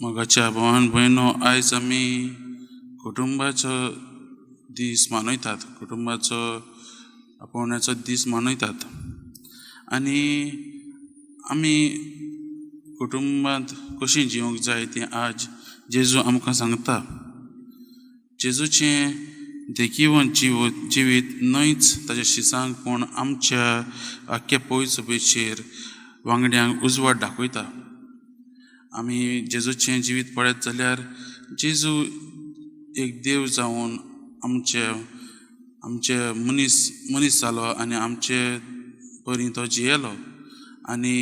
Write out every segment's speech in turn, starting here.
मोगाच्या भावान भयणो, आयज आमी कुटुंबाचो दीस मनयतात, कुटुंबाचो आपोवण्याचो दीस मनयतात आनी आमी कुटुंबांत कशीं जिवंक जाय तें आज जेजू आमकां सांगता. जेजूचें देखिवन जिवीत न्हयच ताच्या शिसांक पूण आमच्या आख्ख्या पवित्र सभेचेर वांगड्यांक उजवाड दाखयता. आमी जेजूचें जिवीत पळयत जाल्यार जेजू एक देव जावन आमचे आमचे मनीस मनीस जालो आनी आमचे परी तो जियेलो आनी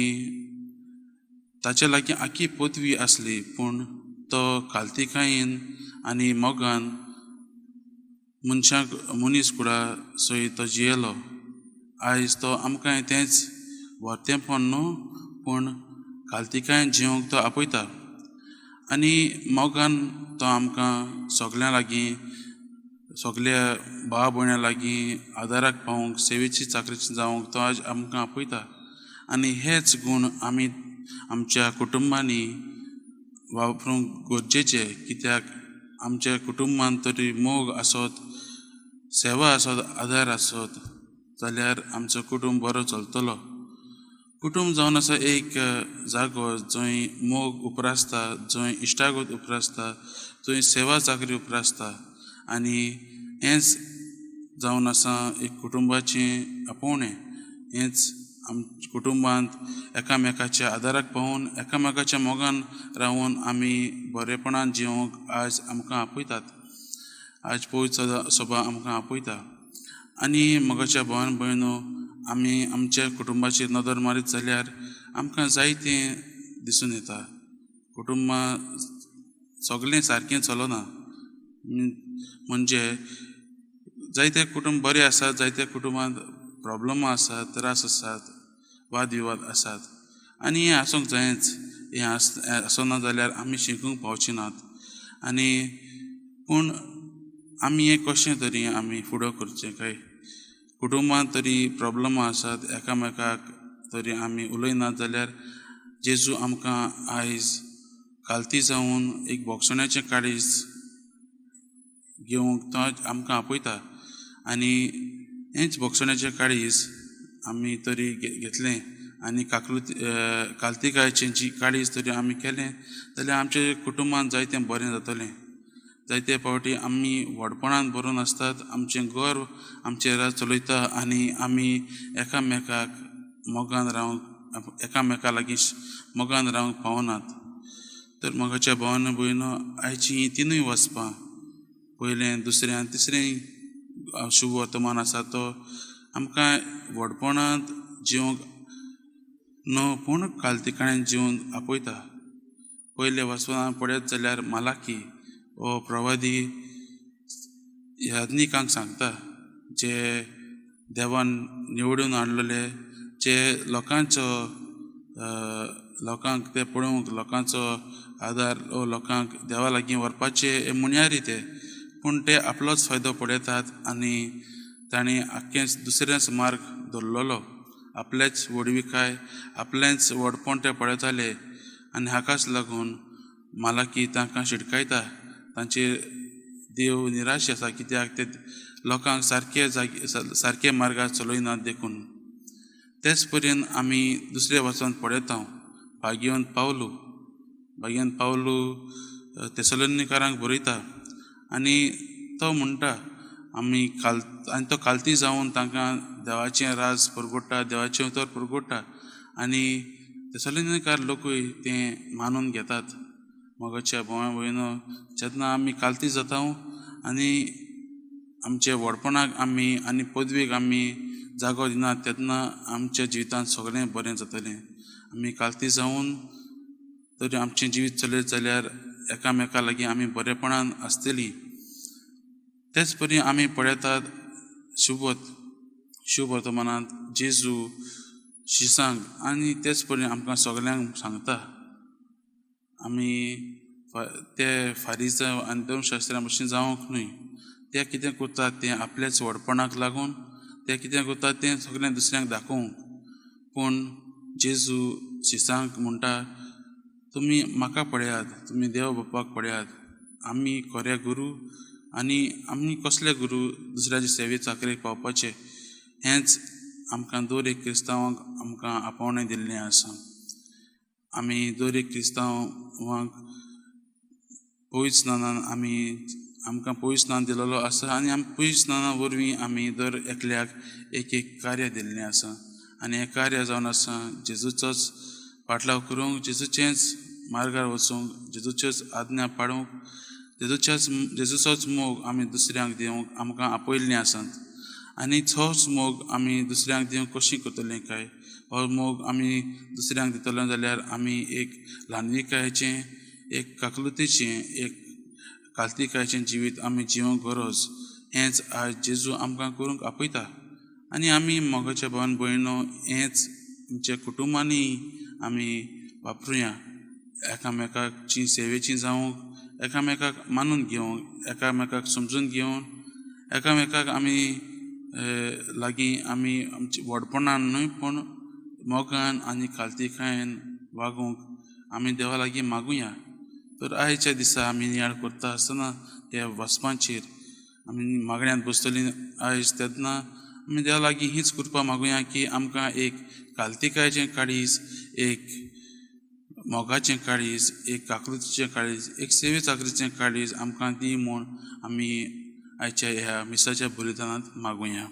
ताचे लागीं आख्खी पदवी आसली, पूण तो कालतिकायेन आनी मोगान मनशाक मनीस कुडा सयत तो जियेलो. आयज तो आमकांय तेंच व्हरतेंपण न्हू पूण कालतिकायेन जिवंक तो आपयता आनी मोगान तो आमकां सगल्यां लागीं, सगल्या भाव भयणां लागीं आदाराक पावोवंक, सेवेची चाकरी जावंक तो आज आमकां आपयता. आनी हेच गूण आमी आमच्या कुटुंबांनी वापरूंक गरजेचे, कित्याक आमच्या कुटुंबांत तरी मोग आसत, सेवा आसत, आदार आसत जाल्यार आमचो कुटुंब बरो चलतलो. कुटुंब जावन आसा एक जागो जंय मोग उप्रासता, जंय इश्टागत उप्रासता, जंय सेवा चाकरी उप्रासता आनी हेंच जावन आसा एक कुटुंबाचें आपोवणें. हेंच आमच्या कुटुंबांत एकामेकाच्या आदाराक पावून, एकामेकाच्या मोगान रावून आमी बरेपणान जिवंक आज आमकां आपयतात. आज पवित्र सभा आमकां आपयता. आनी मोगाच्या भावान भयणो, आमी आमच्या कुटुंबाचेर नदर मारीत जाल्यार आमकां जायतें दिसून येता. कुटुंबां सगळें सारकें चलना, म्हणजे जायते कुटुंब बरें आसात, जायते कुटुंबांत प्रोब्लमां आसात, त्रास आसात, वाद विवाद आसात आनी हें आसूंक जायच. हें आसना जाल्यार आमी शिकूंक पावचे नात. आनी पूण आमी हें कशें तरी आमी फुडो करचें काय कुटुंबांत तरी प्रोब्लमां आसात, एकामेकाक तरी आमी उलयनात जाल्यार जेजू आमकां आयज कालती जावन एक भोगसण्याचें काळीज घेवंक तो आमकां आपयता. आनी हेंच भोगसण्याचें काळीज आमी तरी घेतलें आनी काकृती कालतिकायचें जी काळीज तरी आमी केलें जाल्यार आमच्या कुटुंबांत जायतें बरें जातलें. जायते फावटी आमी व्हडपणान भरून आसतात, आमचें गर्व आमचें राज चलयता आनी आमी एकामेकाक मोगान रावंक, एकामेका लागीं मोगान रावंक पावनात. तर मोगाच्या भावान भयणो, आयची हीं तिनूय वचपां, पयलें, दुसरें आनी तिसरें शुभ वर्तमान आसा तो आमकां व्हडपणांत जिवंक न्हू पूण कालतिकाणेन जिवंक आपयता. पयलें वचपां पळयत जाल्यार मालाकी हो प्रवादी याज्ञिकांक सांगता, जे देवान निवडून हाडलेले, जे लोकांचो लोकांक ते पळोवंक, लोकांचो आदार, लोकांक देवा लागीं व्हरपाचे मुन्यारी ते, पूण ते आपलोच फायदो पळयतात आनी तांणी आख्खेंच दुसरेंच मार्ग धरलेलो. आपलेच व्हडविकाय, आपलेंच व्हडपण ते पळयताले आनी हाकाच लागून मालाकी तांकां शिटकायता. तांचेर देव निराश आसा, कित्याक ते लोकांक सारके जागे सारके मार्गार चलयनात देखून. तेच पर्यंत आमी दुसरे वचोन पळयता भाग्यवंत पावलू, भाग्यवंत पावलू तेसलोनिकारांक बरयता आनी तो म्हणटा आमी काल, आनी तो कालती जावन तांकां देवाचें राज पुरगोडटा, देवाचें उतर पुरगोडटा आनी तेसलोनिकार लोकूय तें मानून घेतात. मोगाच्या भावा भयणो, जेन्ना आमी कालती जाता आनी आमचे व्हडपणाक आमी आनी पदवेक आमी जागो दिनात तेन्ना आमच्या जिवितांत सगळें बरें जातलें. आमी कालती जावन तरी आमचें जिवीत चलयत जाल्यार एकामेका लागीं आमी बरेपणान आसतलीं. तेच परी आमी पळयतात शुभ वर्तमानांत जेजू शिसांक आनी तेच परी आमकां सगल्यांक सांगता आमी ते फारीजांव आनी धर्मशास्त्रा भशेन जावंक न्हय. ते कितें करतात तें आपल्याच व्हडपणाक लागून, ते कितें करतात तें सगळें दुसऱ्यांक दाखोवंक. पूण जेजू शिसांक म्हणटा तुमी म्हाका पळयात, तुमी देव बापाक पळयात. आमी खरे गुरू आनी आमी कसले गुरू दुसऱ्याचे सेवे चाकरेक पावपाचे हेंच आमकां दर एक क्रिस्तांवांक आमकां आपोवणें दिल्लें आसा. आमी दर एक क्रिस्तांवांक पवित्र स्नानान आमी आमकां पवित्र स्नान दिलेलो आसा आनी आमी पवित्र स्नाना वरवीं आमी दर एकल्याक एक एक कार्य दिल्लें आसा आनी हें कार्य जावन आसा जेजूचोच फाटलाव करूंक, जेजूचेंच मार्गार वचूंक, जेजूच्योच आज्ञा पाळूंक, जेजूच्याच जेजूचोच मोग आमी दुसऱ्यांक दिवंक आमकां आपयल्लें आसात. आनी तोच मोग आमी दुसऱ्यांक दिवंक कशी करतले काय? हो मोग आमी दुसऱ्यांक दितले जाल्यार आमी एक ल्हानविकायेचें, एक काकलुतीचें, एक कालतिकायेचें जिवीत आमी जिवंक गरज. हेंच आयज जेजू आमकां करूंक आपयता. आनी आमी मोगाच्या भावान भयणो हेंच आमच्या कुटुंबांनी आमी वापरुया, एकामेकाची सेवेची जावंक, एकामेकाक मानून घेवंक, एकामेकाक समजून घेवन, एकामेकाक आमी लागीं आमी आमची व्हडपणान न्हय पूण मोगान आनी खालतीकायेन वागूंक आमी देवा लागीं मागुया. तर आयच्या दिसा आमी नियाळ करता आसतना ह्या वाचपांचेर आमी मागण्यांत बसतलीं आयज तेन्ना आमी देवा लागीं हीच कृपा मागुया की आमकां एक कालतिकायेचें काळीज, एक मोगाचें काळीज, एक काकृतीचें काळीज, एक सेवे चाकरीचें काळीज आमकां दी म्हूण आमी आयच्या ह्या मिसाच्या बलिदानांत मागुया.